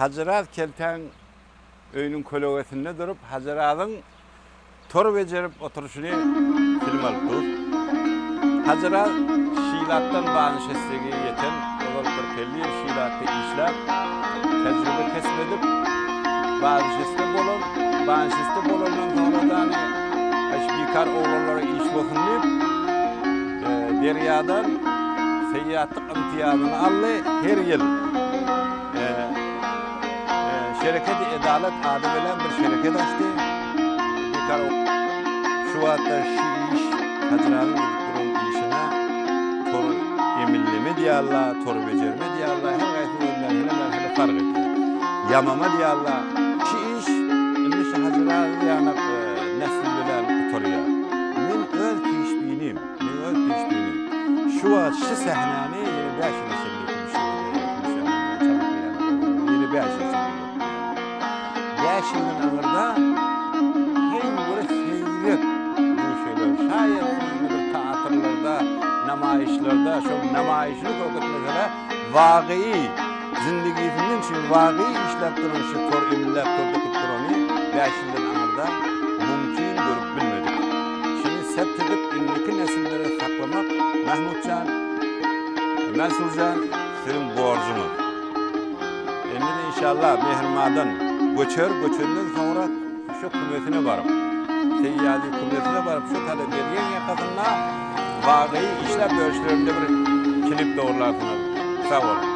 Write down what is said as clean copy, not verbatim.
Hajyraz keltäň öýüniň kölegesinde durup, Hajyrazyň tor bejerip oturyşyny film alyp dur. Hajyraz Şilatdan banyşesligi ýeten, ozal 40-50 ýyl Şilatda işläp, tejribe kesp edip, banyşesli bolan, banyşesli bolandan soňra dany bikar oglanlara iş bolsun diýip, derýadan seýýatlyk ymtyýazyny aldy. Her ýyl Şereketi Edalat ady bilen bir şereket açdy. Bikar şu wagtda şu iş Hajyrazyň edip duran işine tor emilleme diýýärler, tor bejerme diýýärler, her haýsy özlerine nähili fark edýär. Ýamama diýýärler. Şu iş indi şu Hajyraz ýanak nesl bilen gutarýar. Men öz keşbinim, men öz keşbinim. Şu wagt şu sähnäni ýene 5 ýyla çenli Ýene 5 ýyl çenli. 5 ýyldan aňyrda heň bir seýrek duşeler. Şaýat bir teatrlarda, namaýyşlarda, şol namaýyşly köketmesele wagyý zindigisinden üçin wagyý işläp duran şu tor emläp tor dokup durany 5 ýyldan aňyrda mümkin görüp bilmedik. Şuny sept edip indiki nesillere saklamak Mahmutjan, Mansurjan siziň borjuňyz. Indi-de inşallah Mehrmadan göçer, göçenden soňra şu kümesine baryp, Seýýady kümesine baryp şu tada berýän ýakasynda wagyý işläp ýörüşlerinde bir klip dogrularsyňyz. Sag boluň.